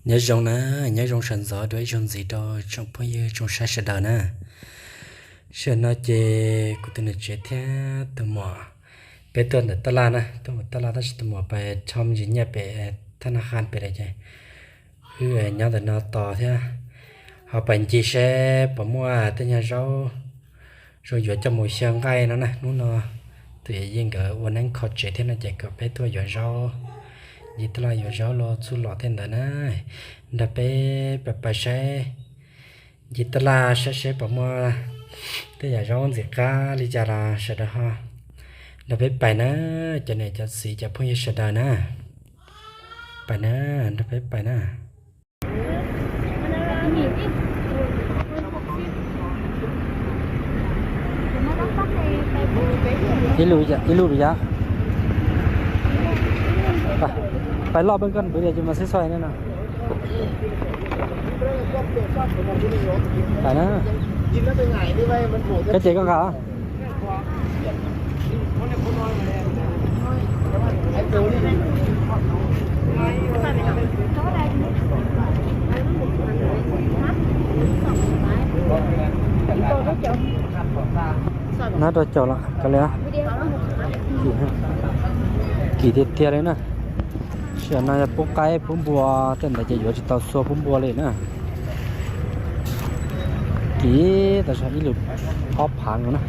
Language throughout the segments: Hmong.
Nyob zoo na, nyob zoo sawv ntxov dua ib zaug ntxiv rau tsoom phooj ywg tsoom saib sawv daws na. Sij hawm no ces kuv tus niam tsev thiab tus muam peb tuaj ntawm taj laj na, tuaj mus taj laj tab sis tus muam pais tho me ntsis nyiaj pem thab na ha pem lawm ces wb nyob ntawm no tos thiab ho pais ncig seb puas muaj tej nyuag zaub zoo yuav coj mus xyaw nqaij no na. Hnub no tus yawm yij nkawd ua neeb kho tsev thiab no ces kom peb tuaj yuav zaub, ncig taj laj yuav zaub los txuj lom tej ntawd na. Nrog peb pais pais saib, ncig taj laj saib seb puas muaj tej yam zaub ntxim qab li cas los sawv daws ho nrog peb pais na, cov niam cov txiv cov phooj ywg sawv daws na. Pais na, nrog peb pais na. Ib lub, ib lub rau yav. Pais loj peb koj npws tias ces mas xib xoj no. Pais na. Koj ces koj nqa. Nab rau caum los kav liam. Kim tiag tiag li na. Sij hawm no yog pub qaib pub npua tej ntawd ces yuav tsis tau xua pub npua li na. Kim tas ib lub ob phav no na.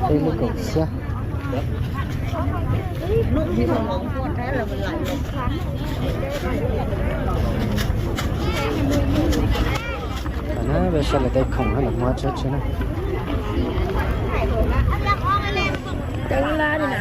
Peb lub kaum txhiab. Peb saib lawv tej khoom na, lawv muab tsheb tsheb na. Ntoo kawg ntawd.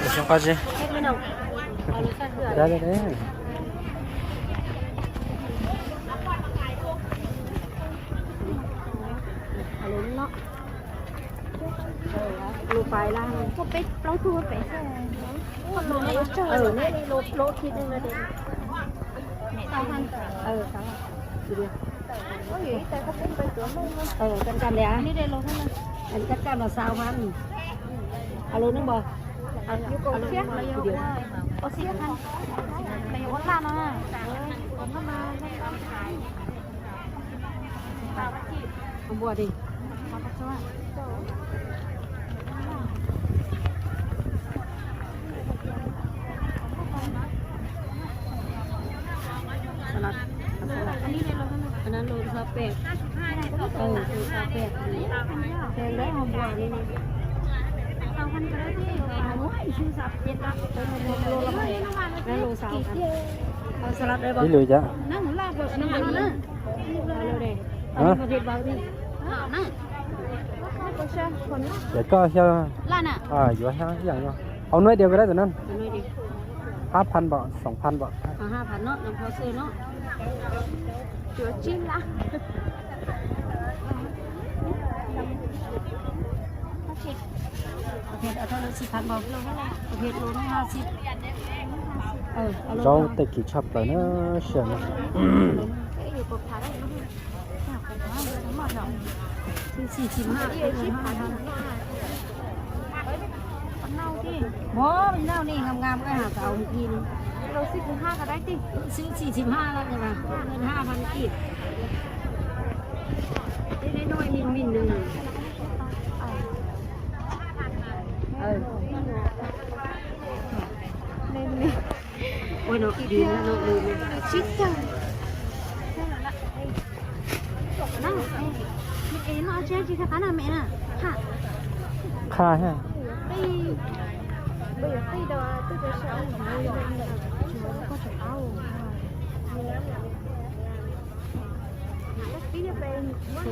Ua xyoob qab zib. Lus pais lawm. Peb plaub tug pem xwb. Lub khi Cam cam li, cam cam los xaus mas. Alo neb npog. Npua di. Salad. Annan lus xaus pem. Lus xaus pem. Tes lawv ho npua li. Ib lus cas? Ces koj xyaw yuav xyaw ib yam no. Hauv nuav dias ko dab tawm na. Hab phan npaum, xoom phan npaum. Zaub tej kim tshaj plaws na, sij hawm no. Mov nau ni ngam ngam koj has tau hwj ki ni. Xwb txij txim haj lawm mas, ha phan kij. Tej no min min no. Ua no, sib cag. Qha ha. Pes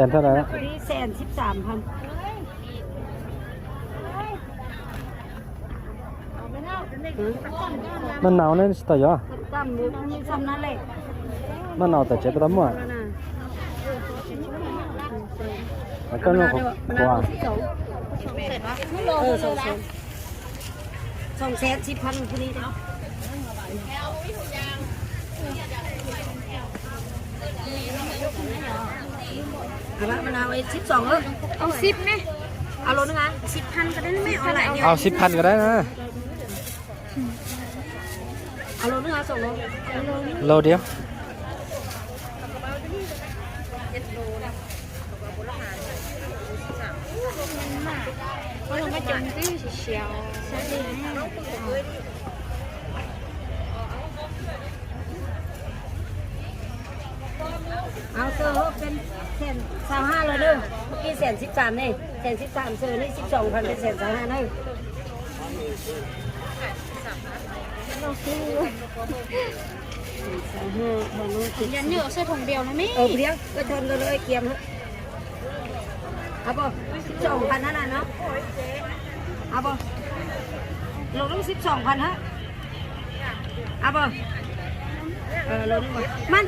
ntau lawm? Maj nau ne tsis tau yuav. Maj nau tom tsev puas tau muaj? Koj nug qhuav. Au sib phan ko dab na. Lauj diam. Xees xaus haj los nawb, ib xees sib xam ne, xees sib xam xwb ne, sib xoom phav peb xees xaus haj nawb. Sib xoom phav na no. Los sib xoom phav na. Maj,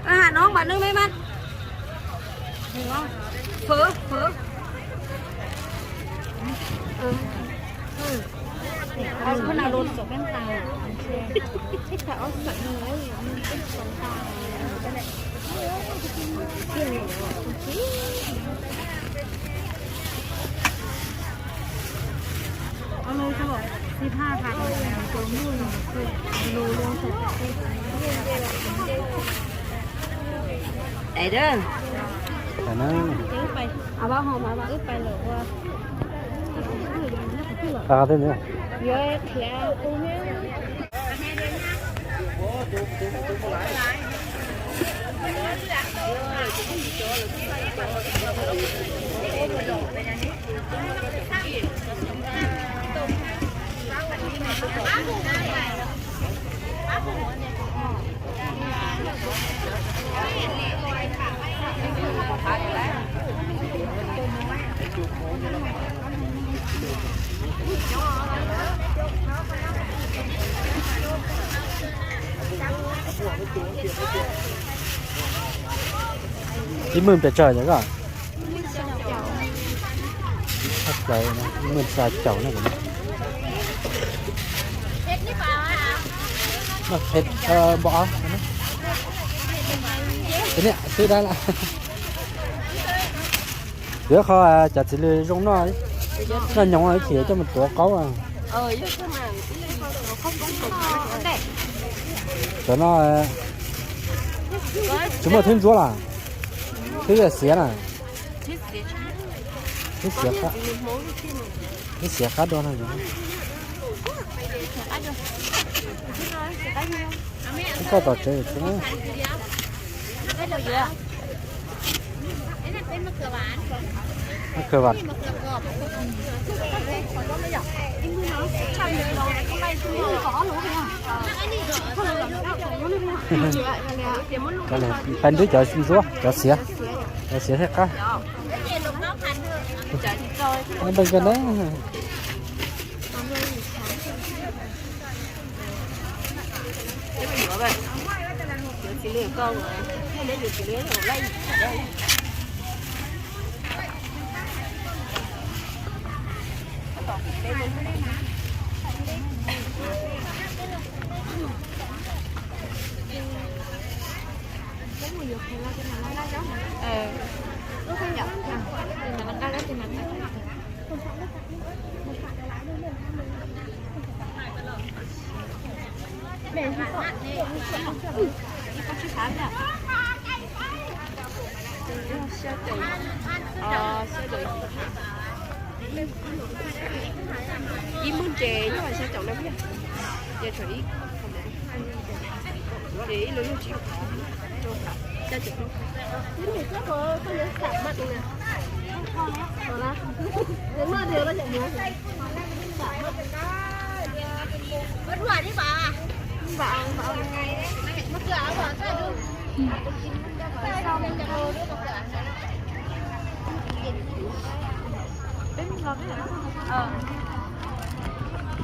ha no npam nws me maj. Phwv, phwv. Ib hmos pes tsawg yom koj? Ib hmos xya caum na. Phem npaum twb dab lawm. Yuav qhov cov txiv lws zoo noj, noj nyoos ib chim coj mus tuav qaub. Cov no tsis muaj thwb ntsuab los? Thwb xiav na. Thwb xiav qab, thwb xiav qab dua no. Koj tom tsev tsis muaj. Kawg vas. Pais nrhiav cov ntsuab, cov xiav, cov xiav thiab qab. Npee kawg na. Ib hmos ces yog xya caum na, ces tsam ib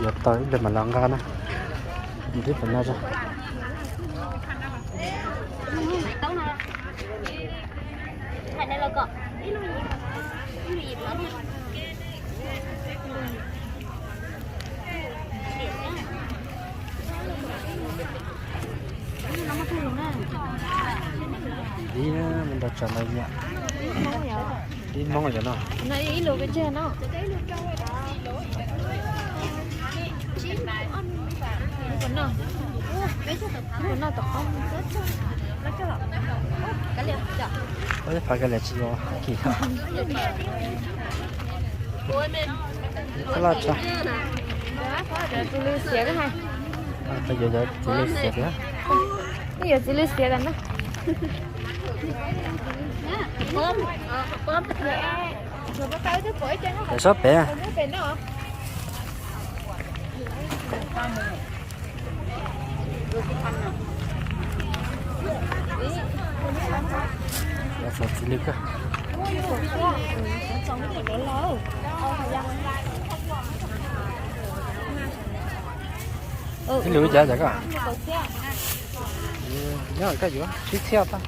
Yuav tau ib pliag mam los nqa na. Nrib pem no tso. Dib mus nrog tsam ntawd yom. Dib Hmoob yom no. Pab phav ka liam tsis los kis. Loj tso. Txiv lws xiav, txiv lws xiav tiag. Yuav txiv lws xiav tas na. Pem sob pem. Txiv lws kawg. Txiv lws cas cas koj? Nyob koj yuav sib txhiaj tag.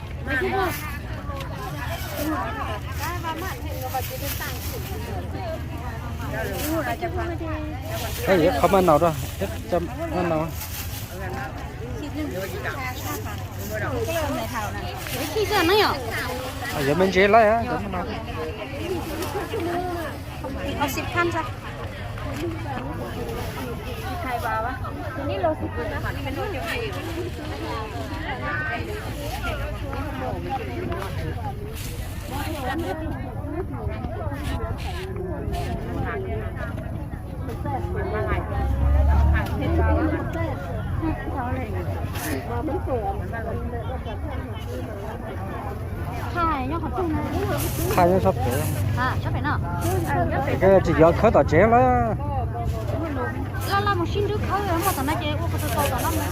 Koj yuav qhov maj naus rau, maj naus. Yuav me ntsis lawm. Thaj nyob sab pem. Koj tsis yuav khawb tom tsev lawm. Laj laj mus sib nrub khawb muaj tom no ces ua ko tau tom no.